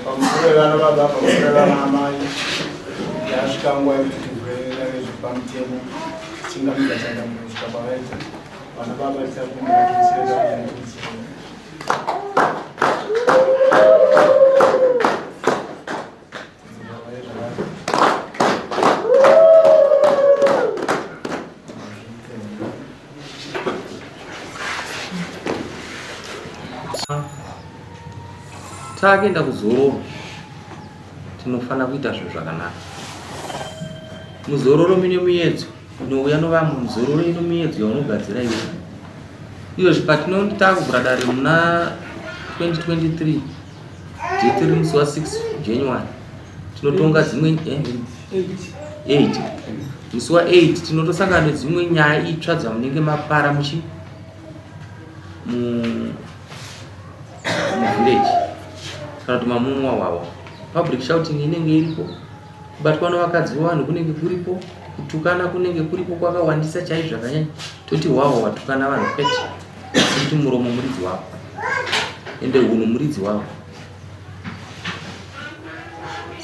Pamusoro vana baba, pamusoro vana amai, yasvika nguva yekuti tivhure dare zvepamutemo tichingamidza changamire kusvika kwavaita vana baba tichakumbira tuisire dare retuisire. Takuenda kuzororo tinofanira kuita zvinhu zvakanaka. Muzororo mine muyedzo inouya novamwe, muzororo ino miyedzo yaunogadzira iwe. Iyozvi patinoti takuvhura dare muna 2023 date riri musi wa 6 January tinotonga dzimwe 8 musi wa 8 tinotosangana nedzimwe nyaya itsva dzamunenge mapara muchi muvillage kana kuti mamumwa wawa public shouting inenge iripo kubatwa nevakadzi vevanhu kunenge kuripo kutukana kunenge kuripo kwakawandisa chaizvo zvakanyanya toti wawa watukana vanhu kwete asi kuti muromo muridzi wavo ende hunhu muridzi wavo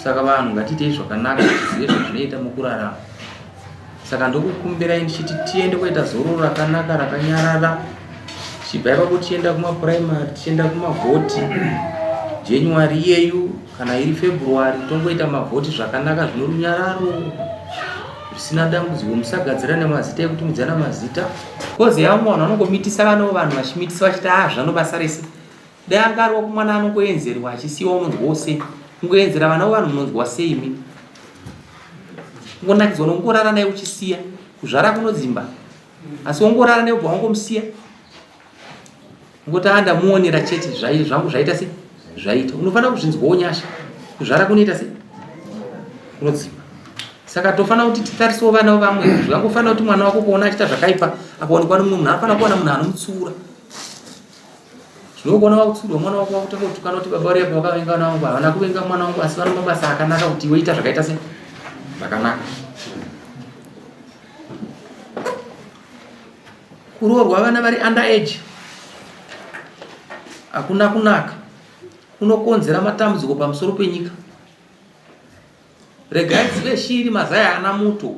saka vanhu ngatiitei zvakanaka tizive zvazvinoita mukurarama saka ndokukumbirai ndichiti tiende kuita zororo rakanaka rakanyarara tichibva ipapo tichienda kumapuraimary tichienda kumavhoti january iyeyu kana iri february tongoita mavhoti zvakanaka zvino runyararo zvisina dambudziko musagadzirane mazita ekutumidzana mazita kozi yavamwe vanhu vanongomitisa vana vanhu vachimitisa vachiti a ah, zvano basa rese Dai anga ari wako mwana anongoenzerwa achisiiwa unonzwawo sei? Kungoenzera vana vevanhu munonzwa sei imi? Kungonakidzwa nokungorara naye uchisiya. Kuzvara kunodzimba. Asi wongorara naye ubva wangomusiya. Ngoti andamuonera chete zvangu zvaita sei? Zvaita. Unofanira kuzvinzwawo nyasha. Kuzvara kunoita sei? Kunodzimba. Saka tofanira kuti titarisewo vana vevamwe. Zvikangofanira kuti mwana wako kuona achiita zvakaipa akaonekwa nomumwe munhu anofanira kuwana munhu anomutsiura. Zvinogona wakutsiurwa mwana wako wakutanga kutukana kuti baba vari apa vakavenga vana vangu havana kuvenga mwana wangu asi vano mabasa akanaka kuti iwe ita zvakaita se zvakanaka. Kuroorwa vana vari under age hakuna kunaka kunokonzera matambudziko pamusoro penyika. Regai dzive shiri mazai haana muto.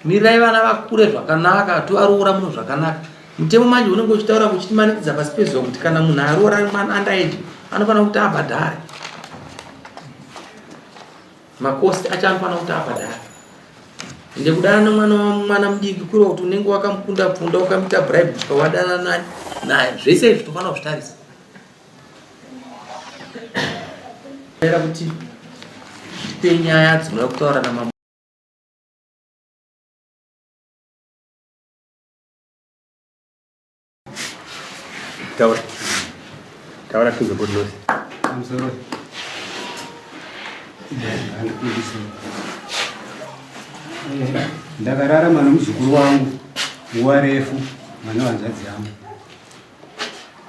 Mirirai vana vakure zvakanaka tovaroora muno zvakanaka. Mutemo manje unenge uchitaura kuchitimanikidza pasi pezuva kuti kana munhu aroora mwana under age anofanira kuti abhadhare. Makosti acho anofanira kuti abhadhare. Ende kudanana mwana mwana mudiki kureva kuti unenge wakamukunda pfunda ukamuita bribe kusvika wadanana naye. Zvese izvi tofanira kuzvitarisa. Era kuti tipe nyaya dzinoda kutaura namambo. Taura. Taura tuzo good news. I'm sorry. Ndakararama nomuzukuru wangu nguva refu mwana wanzvadzi yangu.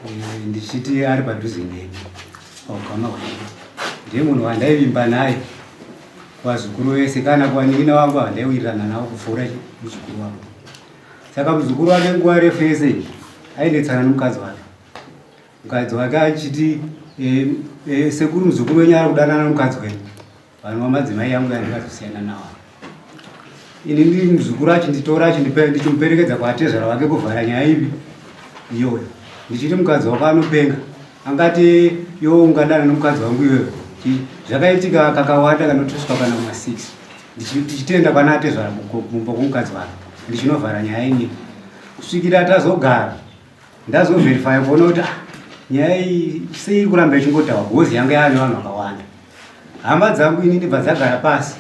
Eh, ndichiti ari padhuze neni paukama hwedu ndiye munhu wandaivimba naye vazukuru vese kana kuvanin'ina vangu handaiwirirana navo kupfuura muzukuru wangu saka muzukuru wake nguva refu yese ainetsana nomukadzi wake mukadzi wake achiti eh, eh, sekuru muzukuru wenyu ari kudanana nomukadzi wenyu Vanhu vamadzimai yangu yandikazosiyana nawo. Ini ndiri muzukuru achinditora ndichimuperekedza kwaatezvara wake kuvhara nyaya ipi iyoyo. Ndichiti mukadzi wako anopenga. Angati iwe ungadana nomukadzi wangu iwewe. Zvakaitika kakawanda kanotosvika kana kuma 6. Tichitenda kwana atezvara kumba kwomukadzi wake. Ndichinovhara nyaya inini. Kusvikira tazogara. Ndazoverifya kuona kuti ah, nyaya iyi sei iri kuramba ichingotaurwa because yanga yaane vanhu vakawanda. Hama dzangu ini ndibva dzagara pasi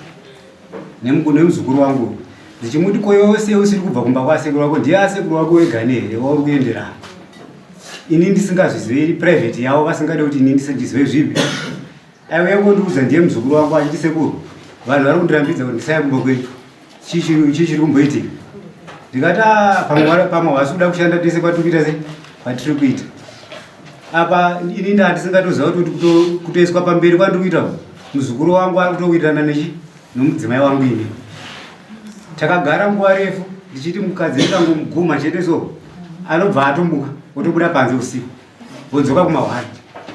nemuzukuru wangu dzichimuti ko iwe sei usiri kubva kumba kwasekuru wako ndiye asekuru wako wegani here wauri kuenderana ini ndisingazvizive iri private yavo vasingade kuti ini ndizive zvipi aiuya kondiudza ndiye muzukuru wangu achiti sekuru vanhu vari kundirambidza kuti ndisaya kumba kwedu. Chii chiri kumboitika? Ndikati ah, pamwe havasi kuda kushanda tese kwatiri kuita sei kwatiri kuita apa ini ndandisingatoziva kuti kutoiswa pamberi kwandiri kuita muzukuru wangu ari kutowirirana nechi nomudzimai wangu ini takagara nguva refu ndichiti mukadzi ndikangomuguma chete so anobva atomuka otobuda panze usiku vodzoka kumahwani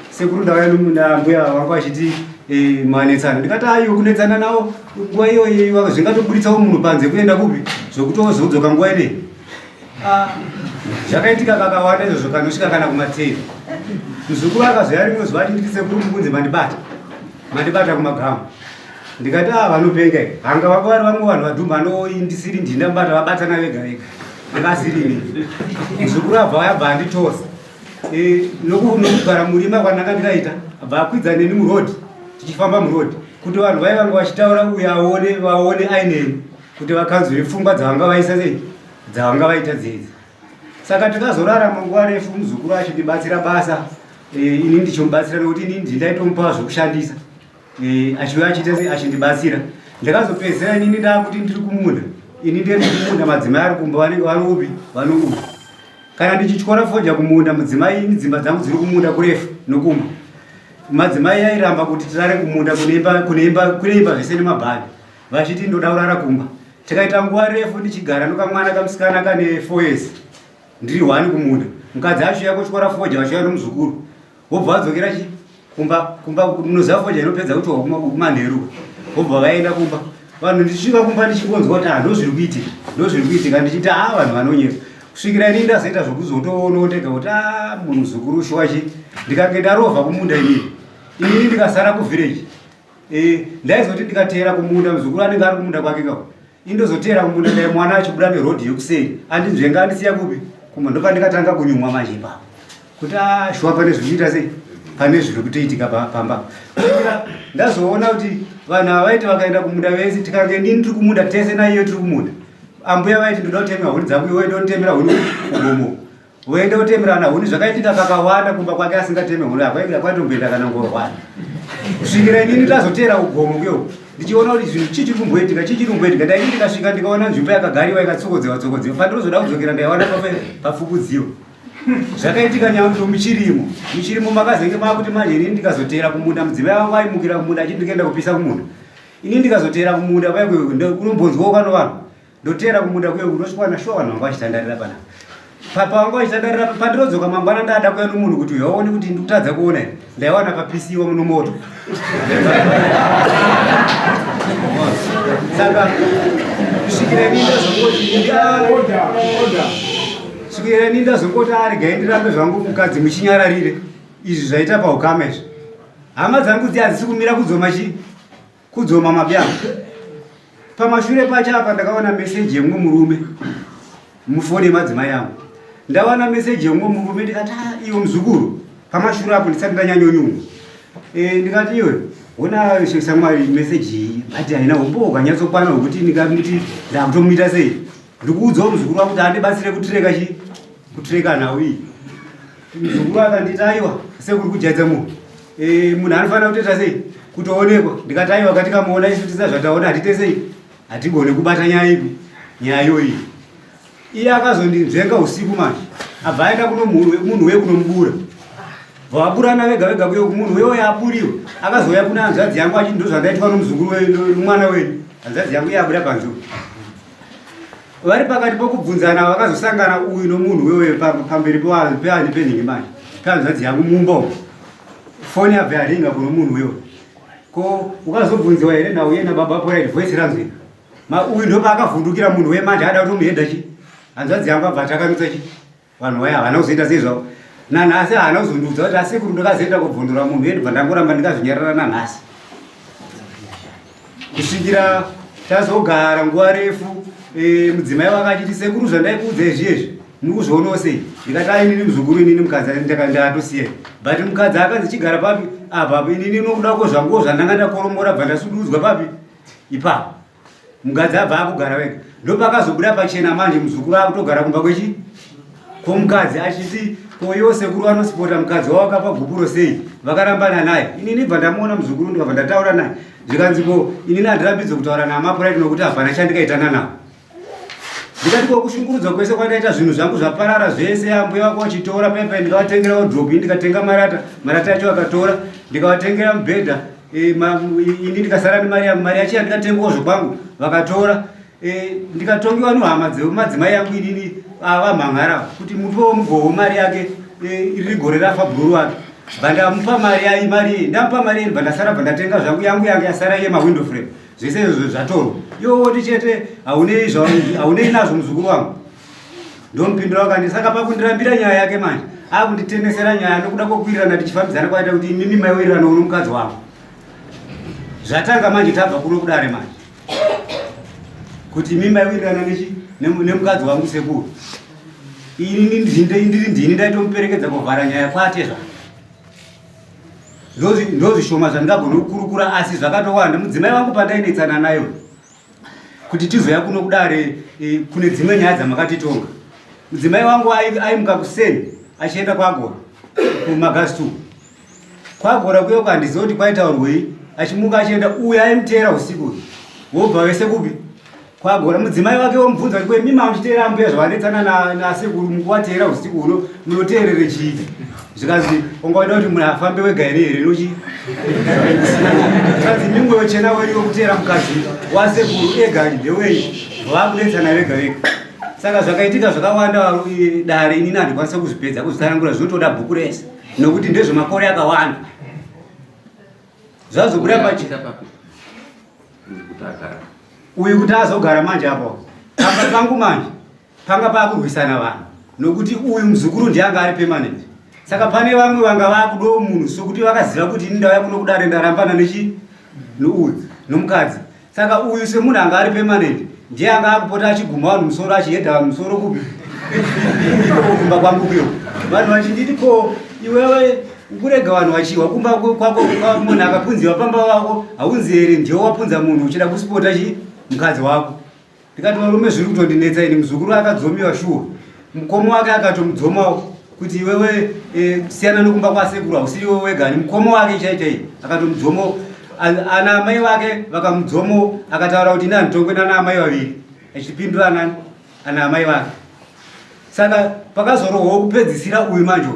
sekuru ndauya nambuya vangu vachiti eh, manetsana ndikati aiwa kunetsana navo nguva iyoyo zvingatoburitsawo munhu panze kuenda kupi zvokutozodzoka nguva inei ah, zvakaitika kakawanda izvozvo kanosvika kana kumateri muzukuru akazoya rimwe zuva achinditi sekuru mukunzi mandibata mandibata kumagamu ndikati a ah, vanopenga hanga vanga vari vamwe vanhu vadhumba anoindisiri ndinda mubata vabatana vega vega ndingasiri ini muzukuru abva vayabva anditosa e, nokugara murima kwandanga ndikaita abva akwidza neni muroad tichifamba muroad kuti vanhu vai vanga vachitaura uye aone vaone aineni kuti vakanzwire pfungwa dzavanga vaisa sei dzavanga vaita dzedzi saka tikazorarama nguva refu muzukuru achindibatsira basa e, ini ndichimubatsira nekuti ini ndindaitomupa zvokushandisa Eh, achiuya achiita sei achindibatsira ndakazopedzisira inini ndakuti ndiri kumunda ini ndiri kumunda madzimai ari kumba vanenge vari upi vanoupi kana ndichityora foja kumunda mudzimai ini dzimba dzangu dziri kumunda kurefu nokumba madzimai airamba kuti tirare kumunda kune imba zvese nemabhani vachiti ndoda kurara kumba tikaita nguva refu ndichigara nokamwana kamusikana kane four years ndiri hwani kumunda mukadzi achiuya kutyora foja vachiuya nomuzukuru Wobva vadzokera chi kumba kumba munoziva fodya inopedza kuti kumanheru wobva vaenda kumba vanhu ndichisvika kumba ndichingonzwa kuti ah ndozviri kuitika ndozviri kuitika ndichiti ah vanhu vanonyepa kusvikira ini ndazoita zvokuzotoonawo ndega kuti ah munhu muzukuru shuwa chi ndikange ndarovha kumunda inini inini ndikasara kuvillage eh, ndaizoti ndikateera kumunda muzukuru anenge ari kumunda kwake kako indozoteera kumunda dai mwana achibuda nerodhi yekuseri andinzvenga andisiya kupi kumba ndopandikatanga kunyumwa manje ipapo kuti ah, shuwa pane zviri kuita sei pane zviri kutoitika pamba ndazoona kuti vanhu ava vaiti vakaenda kumunda vese tikange ndini tiri kumunda tese naiyo tiri kumunda ambuya vaiti ndoda kutemera huni dzangu iwe ndonitemera huni kugomo Voenda kutemerana huni zvakaitika kakawanda kumba kwake asingateme huni akwatomboenda kana ngorwani kusvikira inini tazoteera kugomo kuyo ndichiona kuti zvinhu chii chiri kumboitika chii chiri kumboitika ndaini ndikasvika ndikaona nzvimbo yakagariwa ikatsokodzewa tsokodzewa pandinozoda kudzokera ndaiwana pafukudziwa zvakaitika nyambo muchirimo muchirimo makazenge makuti manje inini ndikazoteera kumunda mudzimai wangu aimukira kumunda achiti ndikaenda kupisa kumunda ini ndikazoteera kumunda kunombonzwawo kano vanhu Ndoteera kumunda kuye kunosvikwa shuwa vanhu vanga vachitandarira panapa. Papa vanga vachitandarira pandirodzoka mangwana ndada kuya nomunhu kuti uyu aone kuti ndikutadza kuona here. Ndaiwana papisiwa muno moto. Saka kusvikira ini ndazongoti kusvikira ini ndazongoti aregai ndirambe zvangu mukadzi muchinyararire izvi zvaita paukama izvi. Hama dzangu dziya hadzisi kumira kudzoma chii? Kudzoma mabyangu. Pamashure pacho apa ndakaona meseji yemumwe murume mufoni yemadzimai angu. Ndawana meseji yemumwe murume ndikati ah, iwe muzukuru pamashure apo ndisati ndanyanyonyungwa. Eh, ndikati iwe hona shamwari meseji iyi but haina umbo hwakanyatsokwana hwekuti ndingamuti ndakutomuita sei. Ndikuudzawo muzukuru wangu kuti andibatsire kutireka chi kutireka nhau iyi. Muzukuru akanditi aiwa sekuri kujaidza munhu. Eh, munhu anofanira kutoita sei kutoonekwa ndikati aiwa katikamuona isu tisa zvataona hatite sei hatigone kubata nyaya ipi nyaya yoiyi iye akazondinzvenga usiku manje abva aenda kuno munhu uye kunomubura vaburana vega vega kuyo munhu uye uye aburiwa akazouya kuna hanzvadzi yangu achiti ndozvandaitwa nomuzukuru mwana wenyu hanzvadzi yangu iye abuda panze vari pakati pokubvunzana vakazosangana uyu nomunhu wewe pamberi peani penhingi manje pehanzvadzi yangu mumba umu foni yabva yaringa kuno munhu wewe ko ukazobvunziwa here nauye nababa poraiti voice ranzwika ma uyu ndopaakavhundukira munhu weye manje ada kutomuhedha chi hanzvadzi yangu abva atakanutsa chi Vanhu vaya havana kuzoita sei zvavo nanhasi haana kuzondiudza kuti asekuru ndakazoenda kubvundura munhu uye ndibva ndangoramba ndikazvinyarara nanhasi kusvikira tazogara nguva refu e, mudzimai wake achiti sekuru zvandaikuudza izvi izvi mukuzvionawo sei ndikati ainini muzukuru inini mukadzi ndakatosiya but mukadzi akanzi chigara papi apapo inini nokuda ko zvanguwo zvandanga ndakoromora bva ndasududzwa papi ipapo Mukadzi abva akugara wega. Ndopakazobuda pachena manje muzukuru akutogara kumba kwechi komukadzi achiti Ko ivo sekuru vanosipota mukadzi wavo akapa gupuro sei? Vakarambana naye. Inini bva ndamuona muzukuru ndikabva ndataura naye. Zvikanzi ko inini handirambidzwe kutaura naMaPride nokuti hapana chandikaitana navo. Ndikati ko kushungurudzwa kwese kwandaita zvinhu zvangu zvaparara zvese ambuya wako vachitora paipai ndikavatengera wardrobe ini ndikatenga marata marata acho akatora ndikavatengera mubhedha e, ini ndikasara nemari yangu mari yacho yandikatengawo zvekwangu vakatora e, ndikatongewa nohama dzemadzimai yangu inini avamhan'ara kuti mupewo mugowo mari yake e, iri gore rafa bhururu wake bvandamupa mari yayi mari iyi ndamupa mari iyi bvandasara bvandatenga zvangu yangu yange yasara yemawindow frame zvese izvozvo zvatorwa iwe woti chete haunei haunei nazvo muzukuru wangu ndomupindura wakandi saka pakundirambira nyaya yake manje akunditengesera nyaya nokuda kwokuwirirana tichifambidzana kwaita kuti imimi maiwirirana uno mukadzi wangu zvatanga manje tabva kuno kudare manje kuti imimi maiwirirana nechi nemukadzi wangu sekuru ini ndiri ndini ndaitomuperekedza kuvhara nyaya kwatezva ndozvishoma zvandingagona kukurukura asi zvakatowanda mudzimai wangu pandainetsana nayo kuti tizoya kuno kudare e, kune dzimwe nyaya dzamakatitonga mudzimai wangu aimuka kuseni achienda kwagora kumagasi two kwagora kuyo kwandiziva kuti kwaitaurwei achimuka achienda uyo aimuteera usiku wobva vese kupi Kwagora mudzimai wake womubvunza kuti kwemima muchiteera ambuya zvavanetsana nasekuru mukuvateera usiku huno munoteerere chii zvikanzi wanga waida kuti munhu afambe wega here here nochi zvikanzi mimwe wechena wenyu wekuteera mukadzi wasekuru ega ndewei vakunetsana vega vega saka zvakaitika zvakawanda dare inini handikwanisa kuzvipedza kuzvitsanangura zvinotoda bhuku rese nokuti ndezvemakore akawanda zvazobuda pachita uyu kuti azogara manje apo pamba pangu manje panga pakurwisana vanhu nokuti uyu muzukuru ndiye anga ari permanent saka pane vamwe vanga vakudawo munhu sokuti vakaziva kuti ini ndauya kuno kudare ndarambana nechi nouyu nomukadzi saka uyu semunhu anga ari permanent ndiye anga akupota achiguma vanhu musoro achihedha vanhu musoro kupi kumba kwangu kuyo vanhu vachinditi ko iwewe Ukurega vanhu vachiwa kumba kwako munhu akapunziwa pamba wako haunzi here ndiwe wapunza munhu uchida kusipota chi mukadzi wako ndikati varume zviri kutondinetsa ini muzukuru akadzomiwa shuwa mukoma wake akatomudzomawo kuti iwewe e, siyana nokumba kwasekuru hausiri iwe wega ni mukoma wake chai chai akatomudzomawo ana amai vake vakamudzomawo akataura kuti ini handitongwe nana amai vaviri achipindura anani ana amai vake saka pakazorohwa kupedzisira uyu manje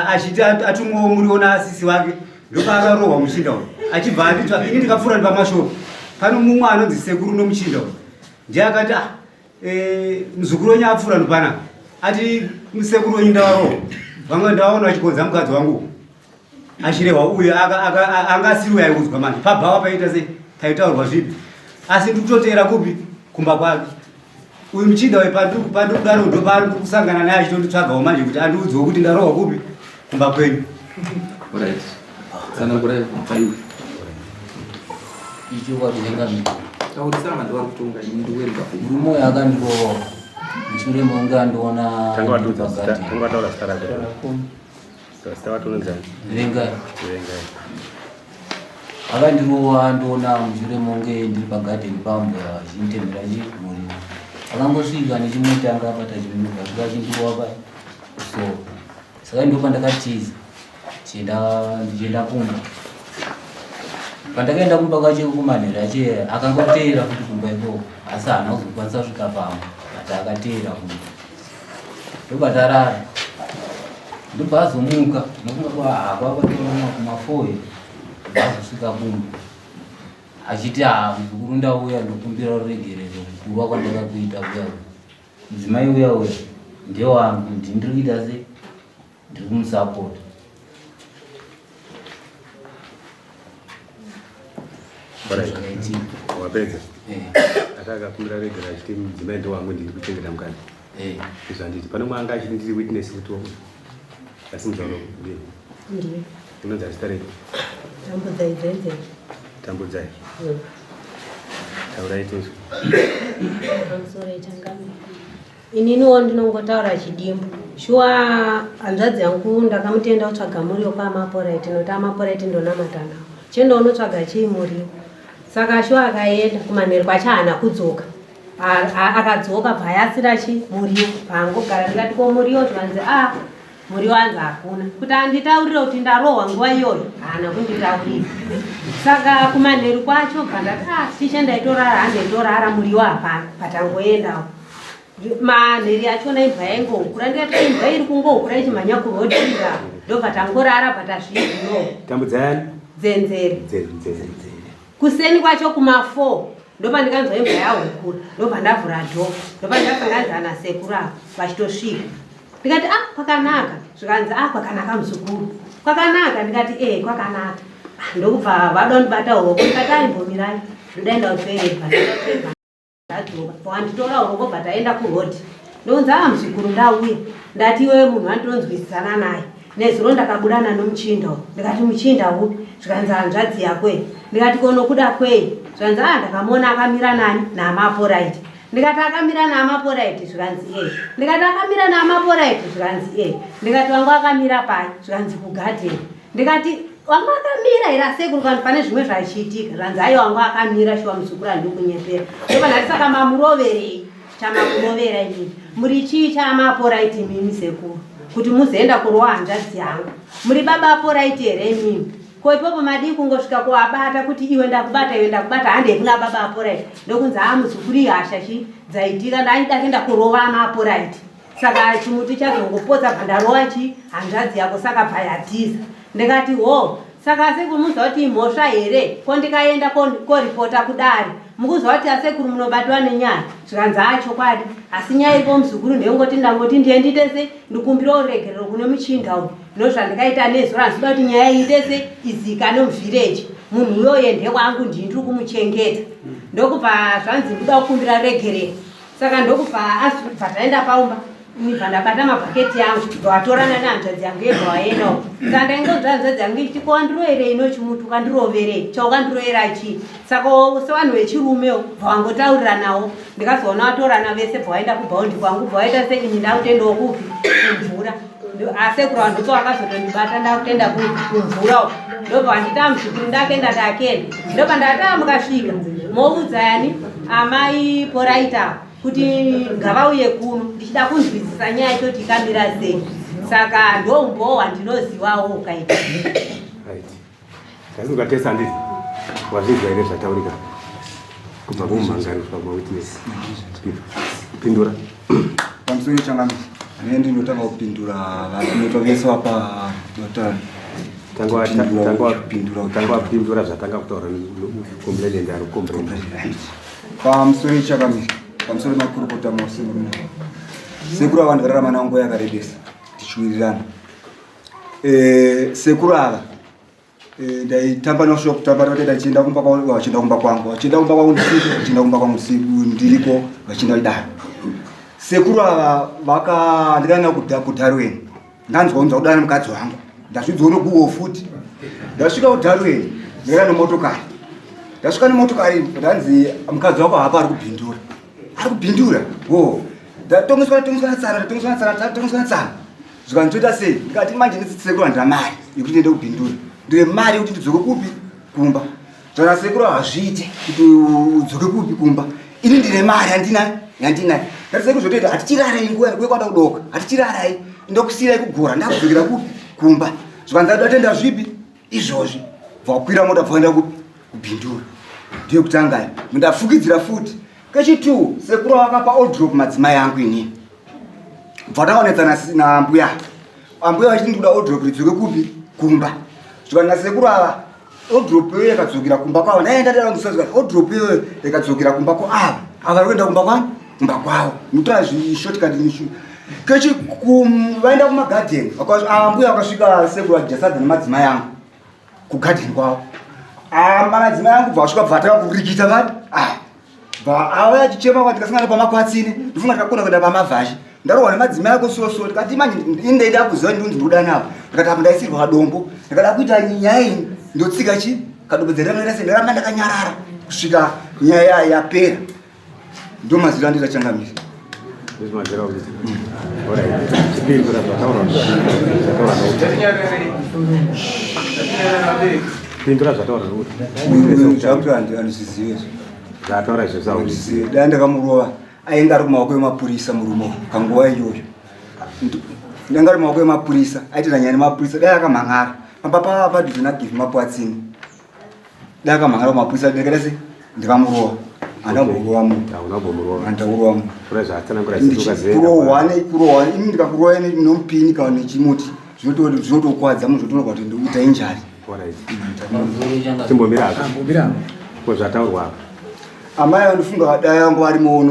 achiti atumwawo muriwo naasisi wake ndopaakarohwa muchinda uyu achibva anditsva ini ndikapfuura nepamashopu pano mumwe anonzi sekuru nomuchinda uyu ndiye akati ah, e, muzukuru wenyu apfuura nopana ati sekuru wenyu ndavarohwa vamwe ndavaona vachikonza mukadzi wangu achirehwa uyu anga asiri uyo aiudzwa manje pabhawa paita sei paitaurwa zvipi asi ndikutoteera kupi kumba kwake uyu muchinda uyu pandikudaro ndopaari kusangana naye achitonditsvagawo manje kuti andiudzewo kuti ndarohwa kupi kumba kwenyu Murume uyu akandirova mushure mekunge andiona Vengai. Akandirova andiona mushure monge ndiri pagadheni pambuya achinditemera chi muriwo. Akangosvika nechimuti anga abata chimuti asvika achindirova pa so saka ndipo pandakatiza ndichienda ndichienda kumba. Pandakaenda kumba kwacho kumanheru acho akangoteera futi kumba ikoko asi haana kuzokwanisa kusvika pamba but akateera kumba. Ndobva tarara. Ndobva azomuka nokunga kwakwakwatoma kumafo ndobva azosvika kumba achiti haa muzukuru ndauya ndokumbira ruregerero kurwa kwandakakuita kuya mudzimai uya uya ndewangu ndini ndiri kuita se ndiri kumusapota Wapedza? Ati akakumbira regera achiti mudzimai ndewangu ndiri kuchengeta mukadzi. Izvo handiti pane mwe anga achiti ndiri witness kuti wangu. Asi mutauro ndiye. Ndiye. Unonzi azita renyu? Tambudzai Zenze. Tambudzai. Taurai tinzwe. Pamusoro ichangamire. Ininiwo ndinongotaura chidimbu. Shuwa hanzvadzi yangu ndakamutenda kutsvaga muriwo kwaMaporite nokuti aMaporite ndonamata nawo. Chienda unotsvaga chii muriwo. Saka shuwa akaenda kumanheru kwacho haana kudzoka. Akadzoka bva ayasira chi muriwo. Paangogara ndikati ko muriwo zvikanzi ah. Muriwo anzi hakuna. Kuti anditaurire kuti ndarohwa nguva iyoyo haana kunditaurira. Saka kumanheru kwacho bva ndati ah ticha ndaitorara handaitorara muriwo hapana patangoendawo. Manheri achona imbwa yaingohukura ndikati imbwa iri kungohukura ichimhanya kurodira ndobva tangorara bva tazviignore. Tambudzani. Dzenzere. Dzenzere. Kuseni kwacho kuma 4 ndopandikanzwa imbwa yahukura ndobva ndavhura door ndopandasanganidza nasekuru avo vachitosvika ndikati ah kwakanaka zvikanzi ah kwakanaka muzukuru kwakanaka ndikati ee kwakanaka ah, ndokubva vadondibata hoko ndikati aimbomirai ndodaenda kutoilet ndadzoka wanditora hoko bva taenda kuroad ndonzi ah muzukuru ndauya ndati iwewe munhu wandinonzwisisana naye nezuro ndakabudana nomuchinda uyu ndikati muchinda upi zvikanzi hanzvadzi yako iyi ndikati konokuda kwei zvikanzi ah ndakamuona akamira nani naamaporaiti ndikati akamira naamaporaiti zvikanzi e ndikati akamira naamaporaiti zvikanzi e ndikati wangu akamira pai zvikanzi kugadheni ndikati wangu akamira here asekuru kana pane zvimwe zvaichiitika zvanzi aiwa wangu akamira shuwa muzukuru andikunyepera ndobva saka mamuroverei chamakurovera imimi muri chii chamaporaiti imimi sekuru kuti muzoenda kurova hanzvadzi yangu muri baba aporaiti here imimi ko ipopo madii kungosvika kuabata kuti iwe ndakubata iwe ndakubata handei kuna baba aporaiti ndokunzi haa muzukuru ihasha chi dzaitika ndaida kuenda kurova amaporaiti saka chimuti chazongopotsa bva ndarova chi hanzvadzi yako saka bva yatiza ndikati ho saka asekuru muziva kuti imhosva here ko ndikaenda koripota kudare mukuziva kuti asekuru munobatwa nenyaya zvikanzi haa chokwadi asi nyaya iripo muzukuru ndeyongoti ndangoti ndiye ndiite se ndikumbirawo ruregerero kune muchinda uyu ndozvandikaita nezuro handikuda kuti nyaya iite se izikane muvhireji munhu uyoye ndewangu ndii ndiri kumuchengeta ndokubva zvanzi ndikuda kukumbira ruregerero saka ndokubva azobva taenda paumba ndibva ndabata mabhaketi yangu ndwatorana nehanzvadzi yangu yebva waendawo saka ndaingonzwa hanzvadzi yangu ichiti ko wandiroverei nochimuti ukandiroverei chaukandirovera chii saka sevanhu vechirumewo bva wangotauriranawo ndikazoona watorana vese bva waenda kubhaundi kwangu bva waita se ini ndakutendawo kupi kumvura asekuru vanhu ndipo vakazotondibata ndakutenda kumvura uko ndobva vandita muzukuru ndakenda ndakenda ndobva ndati mukasvika moudza yani amai poraita kuti ngavauye kuno ndichida kunzwisisa nyaya yacho kuti ikamira sei saka ndoumbowo hwandinozivawo ukaita Tazinzwa tese handiti? Wazvinzwa here zvataurika kubva kumumhangari kusvika kumawitness? Pindura. Pamusoro changamire, ane ndinotanga kupindura vanoitwa vese vapa notani. Tanga wapindura zvatanga kutaura complainant ari kucomplaina. Pamusoro changamire, pamusoro makurukota mose murume. Sekuru ava ndakararama navo nguva yakarebesa tichiwirirana. Eh, sekuru ava eh, ndaitamba nosvika kutamba tatoenda chienda kumba kwavo vachienda kumba kwangu vachienda kumba kwangu ndisipo vachienda kumba kwangu ndiriko vachienda kudaro sekuru ava vaka ndikaenda kudarweni ndanzwa kunzwa kudana mukadzi wangu ndazvidzwa noguwo futi ndasvika kudarweni ndikaenda nemotokari ndasvika nemotokari ndanzi mukadzi wako hapa ari kubhindura ari kubhindura wo ndatongeswa ndatongeswa natsana ndatongeswa natsana ndatongeswa natsana zvikanzi toita sei ndikati manje ndisekuru handina mari yekuti ndiende kubhindura ndine mari yekuti ndidzoke kupi kumba zvana sekuru hazviite kuti udzoke kupi kumba ini ndine mari handina yandinayo ndati sekuru zvotoita hatichirarai nguva nguva kwada kudoka hatichirarai ndokusiirai kugora ndakudzokera kupi kumba zvikanzi adatenda zvipi izvozvi bvakwira mota bvaenda kupi kubhindura ndiyo kutanga ndafukidzira futi kechitu sekuru vakapa odrop madzimai angu inini bva takaonetsana naambuya ambuya vachiti ndikuda odrop ridzoke kupi kumba zvikanzi nasekuru ava odrop iyoyo yakadzokera kumba kwavo ndaenda ndaanzwa odrop iyoyo yakadzokera kumba kwaava ava vari kuenda kumba kwani kumba kwavo mutora zvishortcut kechi vaenda kumagadheni ambuya vakasvika sekuru vajasadza nemadzimai angu kugadheni kwavo madzimai angu bva vasvika bva vatanga kurikita vati ah, bva ava achichema kwa tikasangana pamakwatsine ndofunga tikakona kuenda pamavhashi ndarohwa nemadzimai ako so so ndikati manje ini ndaida kuziva ndinzi ndikuda navo ndikati apo ndaisirwa kadombo ndikada kuita nyaya iyi ndotsika chi kadombo dzairamira sei ndaramba ndakanyarara kusvika nyaya yapera ndomaziro andoita changamire Pindura zvataura zvakuti handizvizive izvo zvataura izvo zvauzvizive dai ndakamurova ainge ari kumaoko emapurisa murume uyu panguva iyoyo. Ndanga ari maoko emapurisa, aitira nyaya nemapurisa, dai akamhan'ara. Pamba pava padhuze naGivhi Mapuatsini. Dai akamhan'ara kumapurisa ndikaita sei? Ndikamurova. Handamborova munhu. Hauna kumborova. Handakurova munhu. Kura zvaatsanangura sisi ukaziva. Kurohwa nekurohwa, ini ndikakurova nomupini kana nechimuti zvinotokwadza munhu zvotoona kuti ndikuita injari. Chimbomira apa. Ko zvataurwa apa. Amai vandifunga dai vangu varimo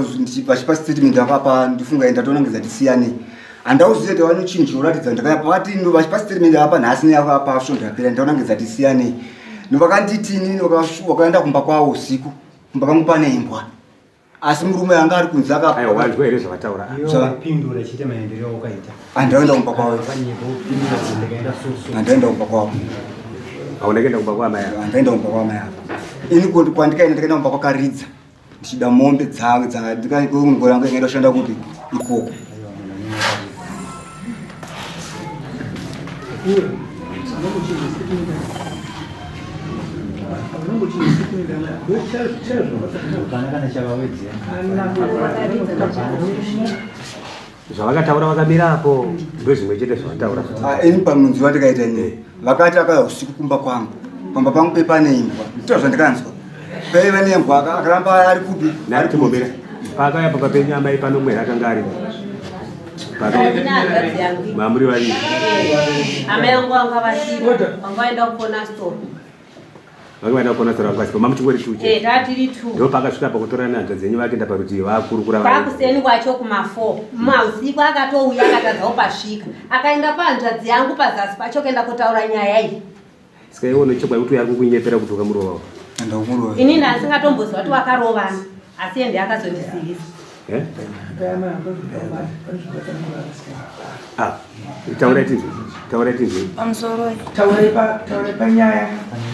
vachipa statement apa ndifunga ndatoona ngeza tisiyane. Handauzive kuti vane chinhu chinoratidza ndakaya pakati vachipa statement apa nhasi neapa svondo yapera ndaona ngeza tisiyane. Vakanditi inini vakaenda kumba kwavo usiku kumba kwangu pane imbwa. Asi murume anga ari kunze aka Aiwa wanzwa here zvavataura? Pindura chiita maendero awakaita. Handaenda kumba kwavo. Handaenda kumba kwavo. Hauna kuenda kumba kwaamai ava? Handaenda kumba kwaamai ava. Ini kwandikaenda ndikaenda kumba kwakaridza ndichida mombe dzangu dzangoro yangu yakaenda kushanda kupi ikoko. Zvavakataura vakamira apo ndozvimwe chete zvavataura. Ah, ini pamunzi wandikaita ini vakati akauya usiku kumba kwangu pamba pangu pepane imbwa ndito zvandikanzwa paiva nembwa akaramba ari kupi ari kumbomira paakauya pamba penyu amai pano mwera akanga aripo mamuri vaviri amai vangu vanga vasipo vanga vaenda kukona store vanga vaenda kukona store vanga vasipo mamuchingori two chete tatiri two ndo paakasvika pakutorana nehanzva dzenyu vakuenda parutivi vakurukura kwakuseni kwacho kuma four mausiku akatouya akatadzawo pasvika akaenda pahanzvadzi yangu pazasi pacho kuenda kutaura nyaya iyi Saka iwe unechokwadi kuti uyo ari kukunyepera kuti wakamurova? Ndakumurova. Ini ndasingatomboziva kuti wakarovana asi ende akazondizivisa. Eh? Ah, taurai tinzwe. Taurai tinzwe. Pamusoro. Taurai pa taurai panyaya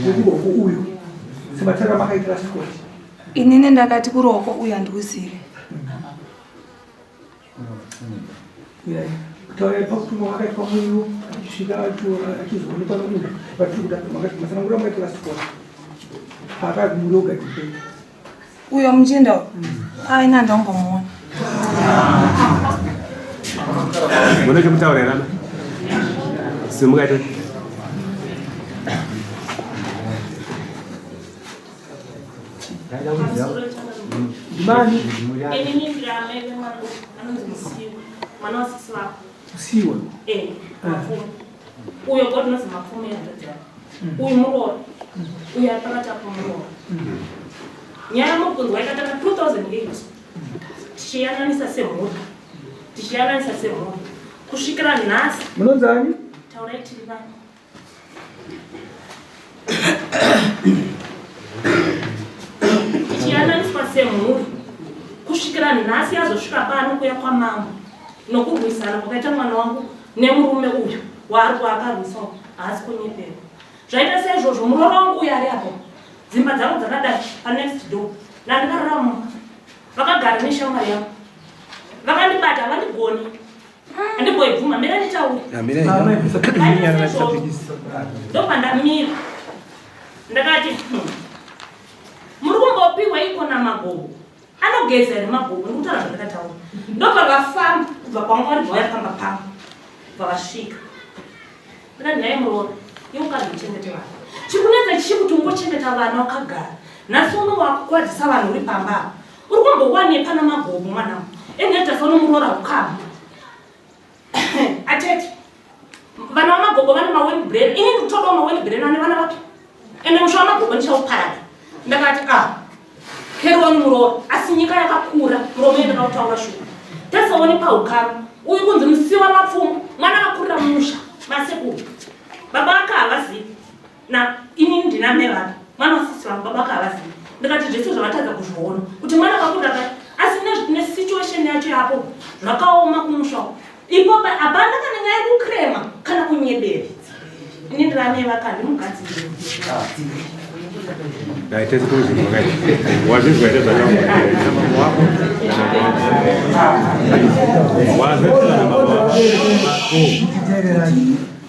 yekuruoko uyu. Sematara makaita last court. Inini ndakati kuruoko uyu handikuzivi. Taurai pakutumwa kwakaitwa muriwo achisvika achizoonekwa nomunhu vatiri kuda matsanangura makaita last court. Paakati muriwo ugadzirwe. Uyo muchinda uyo aina handakumbomuona. Mune chekutaura here ama? Simuka ite. Ndimani? Inini ndiri amai vemwana anonzi Musiwa, mwana wasisi vako. Musiwa? Eh, Mapfumo. Uyo god knows Mapfumo ihanzvadzi yako. Uyu muroora. Uyu ari pakati apo muroora. Nyaya yamuri kunzwa yakatanga 2008 tichiyananisa semhuri. Tichiyananisa semhuri. Kusvikira nhasi. Munonzi ani? Taurai tiri vani. Tichiyananiswa semhuri kusvikira nhasi yazosvika pano kuya kwamambo nokurwisana kwakaita mwana wangu nemurume uyu waari kwaakarwisa haasi kunyeperwa. Zvaita saizvozvo muroora wangu uyu ari apo dzimba dzavo dzakadai panext door nandikarara mumba vakagara neshamwari yangu vakandibata havandigoni handimboibvuma mira nditaure ndopandamira ndakati hmm, muri kumbopiwa iko namagogo anogeza here magogo ndikutaura zvandakataura ndopavafamba kubva kwanga vari bvauya pamba pangu bva vasvika ndikati nhai muroora iwe ukazochengete vana chikunetsa chii kuti ungochengeta vana wakagara nhasi uno wakukwadzisa vanhu uri pamba apa uri kumbowanei pana magogo mwanangu enedasa unomuroora ukama atete vana vamagogo vane maweni brain ini ndikutodawo maweni brain ane vana vapi ende musha wamagogo ndichauparadza ndakati a ah, keroni muroora asi nyika yakakura muromo yendaka kutaura shuwa tasaone paukama uyu kunzi musiwa mapfumo mwana akakurira musha masekuru baba vake havazivi na inini ndina mai vake mwana wasisi vangu baba vake havazivi ndikati zvese zvavatadza kuzviona kuti mwana akakurira kai asi nesituation yacho yapo zvakaoma kumusha uko ipo hapana kana nyaya yekukrema kana kunyebera ini ndiri amai vake handimugadzirire Dai tese kuzvinzwa kai. Wazvinzwa here zvakaoma? Wako. Wazvinzwa na baba wako.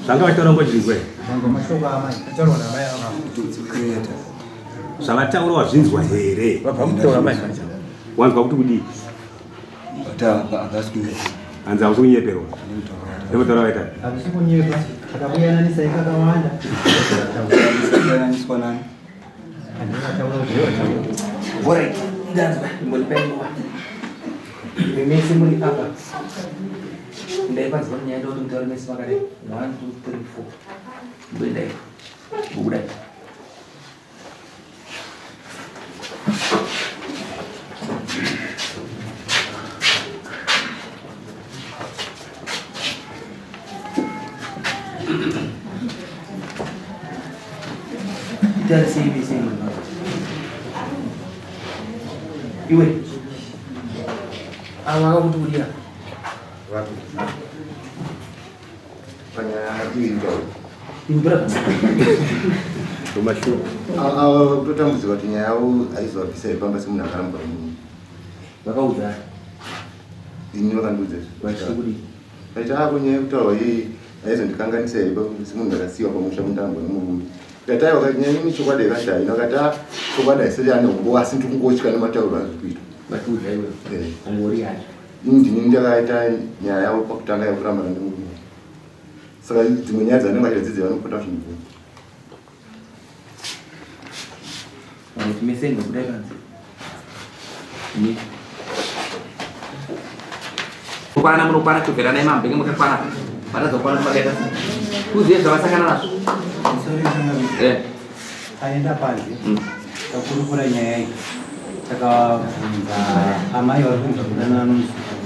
Zvanga vachitaura ngozvinzwa here? Zvavataura wazvinzwa here? Wanzwa kuti kudii? Hanzi hausi kunyeperwa. Nemutauro waita. Hazvisi kunyepa, takakuyananisa kakawanda. Yananiswa nani? Alright, ndanzwa imbondipai nguva. Mese muri apa. Ndaipanzwa nyaya ndokuti mutaure mese makadai. 1 2 3 4. Mboendai. Bukudai. Itarisei mese muri apa. Iwe. Ava vakakuti kudira. Panyaya iyi taura. Kumashure. Ava kutotambudzika kuti nyaya yavo haizovabvisa here pamba semunhu akarambwa nemunhu. Vakaudza. Ini vakandiudza izvi. Vachiti kudii? Vaiti ako nyaya yekutaurwa iyi haizondikanganisa here semunhu akasiyiwa pamusha mundarambwa nemurume. Ndikati aiwa nyaya ini chokwadi yakati haina. Vakati ah chokwadi haisati ane humbowo asi ndiri kungotya nematauriro azviri kuitwa. Vatiudza iwe. Eh. Ungori yacho. Ini ndini ndakaita nyaya yavo pakutanga yekurambana nemurume. Saka dzimwe nyaya dzavanenge vachidzidza vanopota vachindibvunza. Vanoti mese ndokudai panze. Ini. Kukwana munokwana kubveranai mambenge makakwana. Matadza kukwana makaita. Kuziye zvavasangana nazvo. Eh. Taenda panze takurukura nyaya iyi takabvunza amai vari kunzwa kudanana nomuzukuru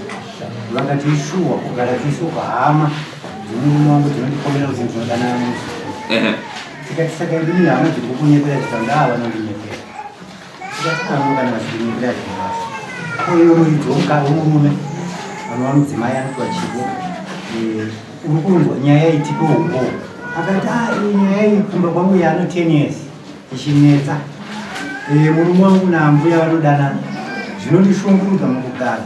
vakati ishuwa kugara tiisuka hama dzemurume wangu dzinondikomera kuti ndinodanana nomuzukuru Ehe. tikati saka idini hama dziri kukunyepera tikanga ava vanondinyepera tikati avo kana vachikunyepera zvinobasa ko iwe muridzi womurume vanova mudzimai anotwa chipo uri kunzwa nyaya iyi tipe umbowo akati a iyi nyaya iyi kumba kwangu yaano 10 years ichinetsa murume wangu naambuya vanodanana zvinondishungurudza mukugara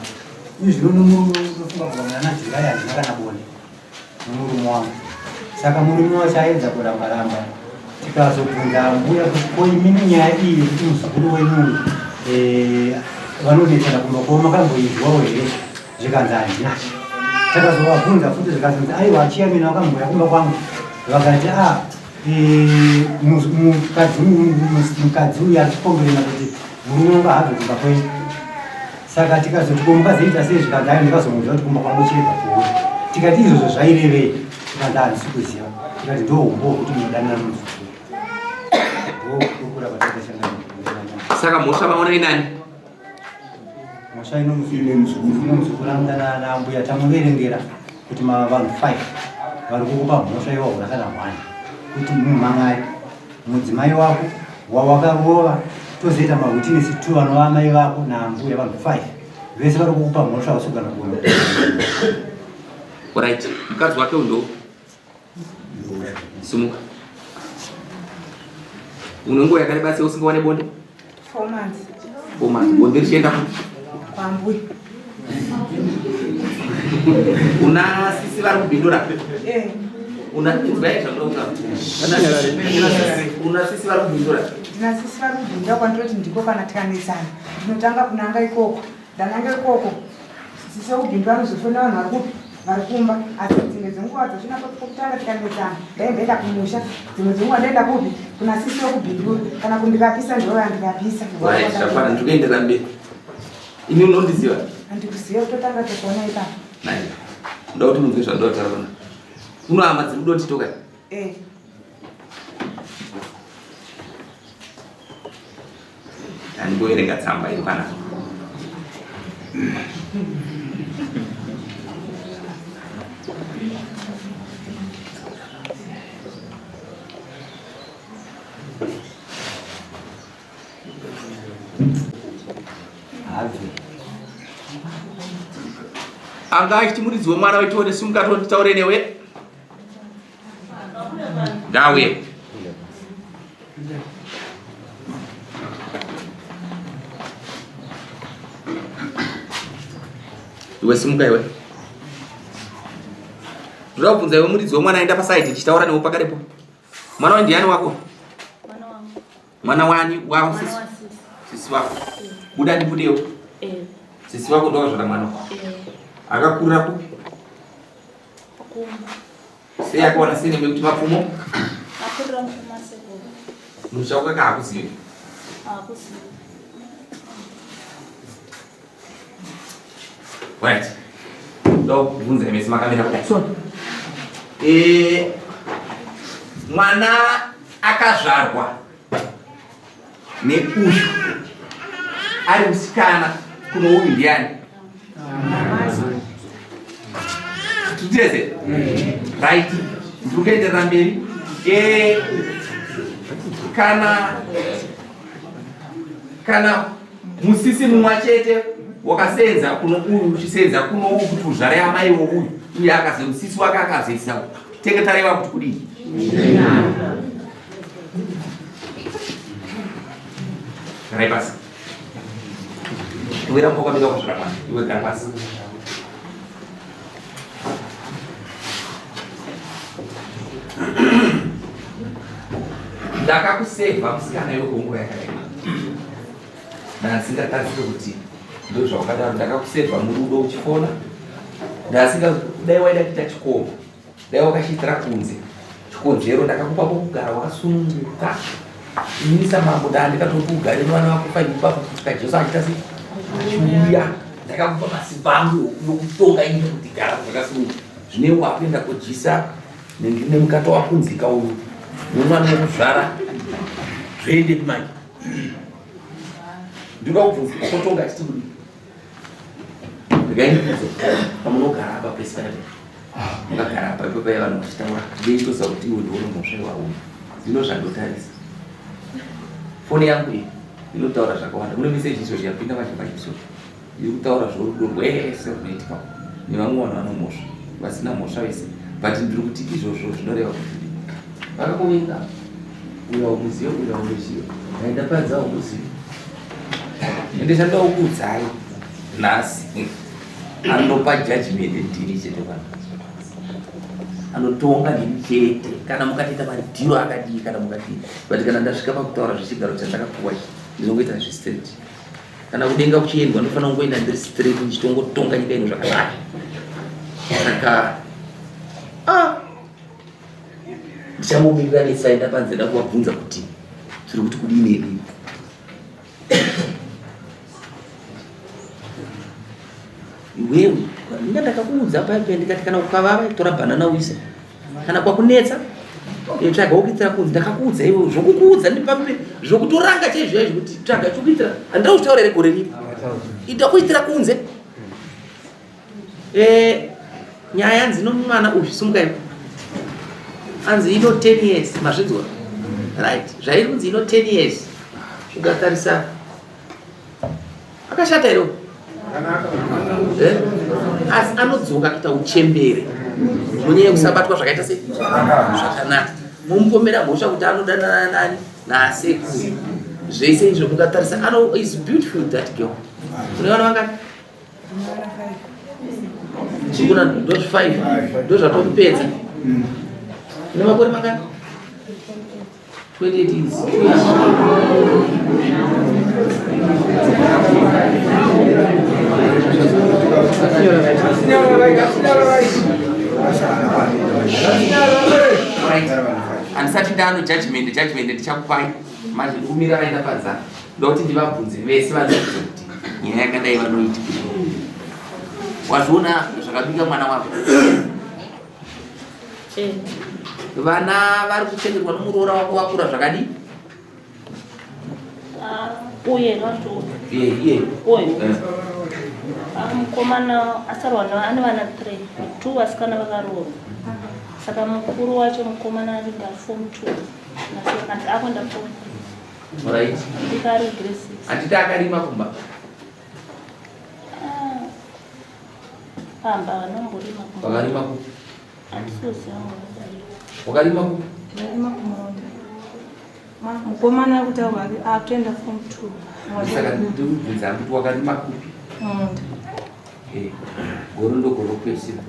uye zvino nomurume unofunga kubva muna najuly handina kana bonde nomurume wangu saka murume wacho aedza kuramba ramba tikazobvunza mbuya kuti ko imini nyaya iyi yekuti muzukuru wenyu eh, vanonetsana kumba kwavo makamboinzwawo here zvikanzi handina takazovabvunza futi zvikazonzi aiwa achiyamina vakambouya kumba kwangu vakati a mukadzi uyu ari kukomberena kuti murume wangu haabve kumba kwenyu saka tikazoti ko mukazoita sei zvikanzi ai ndikazomuudza kuti kumba kwangu chirega kuuya tikati izvozvo zvairevei tikanzi handisi kuziva tikati ndo umbo hwekuti munodanana nomuzukuru ndokurukura kwatakaita Saka mhosva vaona inani? mhosva inomuzukuru anodanana naambuya tamuverengera kuti vanhu 5 vari kukupa mhosva iwahura kana 1 kuti mumhan'ari mudzimai wako wawakarova tozoita mawitness 2 vanova amai vako naambuya vanhu 5 vese vari kukupa mhosva usugana kuno Alright. Mukadzi wake undo. Sumuka. Une nguva yakareba sei usingawane bonde? 4 months 4 months. Bonde richienda kupi? kwambuya. Una sisi vari kubhindura? Eh, Una inzwai zvamunoda kutaura. Una sisi vari kubhindura? ndina sisi vari kubhindura kwandinoti ndiko kana tikanetsana ndinotanga kunanga ikoko ndananga ikoko sisi vekubhindura vanozofona vanhu vari kupi vari kumba asi dzimwe dzenguva dzachona pokutanga tikanetsana ndaimboenda kumusha dzimwe dzenguva ndaenda kupi kuna sisi vekubhindura kana kundirapisa ndivo vandirapisa Right, zvakwana ndikuenderera mberi. Ini unondiziva? handikuziva kutotanga tokuona ipapo Nai. Ndoda kuti munzwe zvandoda kutaura. Uno hama dziri kuda kuti toka. Eh. Handimboverenga tsamba iri panapa. habve Anga achiti muridzi wemwana wetione simuka tonditaure newe. Ndauye. Iwe simuka iwe. Ndoda kubvunza iwe muridzi wemwana aenda pasaidi tichitaura newe pakarepo. Mwana wa ndiani wako? Mwana wangu. Mwana wani wako Mwana sisi? wa sisi. Sisi wako. Buda ndibudewo. Eh, Sisi wako ndowazvara mwana wako. eh, Akakurira kupi? Kumba. Sei akawana sei nekuti mapfumo? Akurira mupfumo asekuru. Musha wakaka hakuzivi. Hakuzivi. Right. Ndokubvunza mese makamira kudai. So, eh mwana akazvarwa neuyu ari musikana kuno uyu ndiani? Tuteze. Right. Ndiri kuenderera mberi. Eh kana kana musisi mumwe chete wakasenza kuno uyu uchisenza kuno uyu kuti uzvare amai wouyu uyu akaze musisi wake akazoisa tenge tareva kuti kudii garai pasi iwe ramba wakamira wakazvara mwana iwe gara pasi ndakakusevha musikana iwe kwenguva yakareba ndasingatarisire kuti ndozvawakadaro ndakakusevha murudo uchifona ndasinga dai waida kuita chikoma dai wakachiitira kunze chikonzero ndakakupa pokugara wakasununguka ini samambo ndaa ndikatoti ugare nevana vako fai ipapo kusvika jesu achiita sei achiuya ndakakupa masimba angu nokutonga ini kuti gara zvakasununguka zvine wakuenda kodyisa nemukato wakunzika uyu nemwana wekuzvara zvoendepi manje ndinoda kubvunza kotonga achiti kudii regai ndibvunze pamunogara apa pese panapa makagara apa ipo paye vanhu vachitaura ndeitoziva kuti iwe ndione mhosva iwauya ndino zvandotarisa foni yangu iyi inotaura zvakawanda mune meseji izvozvi yapinda manje manje so iri kutaura zvorudo rwese runoitika nevamwe vanhu vanomhosva vasina mhosva vese but ndiri kuti izvozvo zvinoreva kuti vakakuvinga uyo haumuzive uyo haumuzive ndaenda panze haumuzive ende chandoda kukuudzai nhasi anopa judgment ndini chete vanhu anotonga ndini chete kana mukatoita madhiro akadii kana mukadii but kana ndasvika pakutaura zvechigaro chandakapuwa ichi ndinongoita zvestraight kana kudenga kuchiendwa ndofanira kungoenda ndiri straight ndichitongotonga nyika ino zvakanaka saka ah ndichangomirira nesaenda panze nda kuvabvunza kuti tiri kuti kudii nemi iwewe inga ndakakuudza paya paya ndikati kana ukavava tora bhanana uise kana kwakunetsa eh, tsvaga wokuitira kunzi ndakakuudza iwe zvokukuudza ndipambe zvokutoranga chaizvo chaizvo kuti tsvaga chokuitira handina kuzvitaura here gore rino ita kuitira kunze Eh, nyaya yanzi ino mwana uyu simukai anzi ino 10 years mazvinzwa right zvairi kunzi ino 10 years ukatarisa akashata here eh? asi anodzoka kuita uchembere munyaya yekusabatwa zvakaita sei zvakanaka mumupomera mhosva kuti anodanana nani nasekuru zvese izvo mukatarisa ano is beautiful that girl une vana vangani Chikuna ndo 5 ndo zvatokupedza. Une makore mangani? 28 years. Handisati ndano judgment judgment ndichakupai manje ndikumira vaenda panzara. Ndokuti ndivabvunze vese vanoita kuti nyaya yakadai vanoita. Wazviona zvakabika mwana wako? Eh. Vana vari kuchengetwa nomuroora wako vakura zvakadii? Ah, uye not iye iye. Uye. Eh. Ah, mukomana asarwa ane vana 3, 2 vasikana vakaroorwa. Saka mukuru wacho mukomana anenge form 2. Akuenda form Right. Handiti akarima kumba? Ah, pamba vanomborima kumba. Vakarima kupi? Wakarima kupi? Ndakarima kumunda. Mukomana ari kutaura akutoenda form 2. Saka ndikubvunza kuti wakarima kupi? Munda. Eh, goro ndogoro kupedzisira.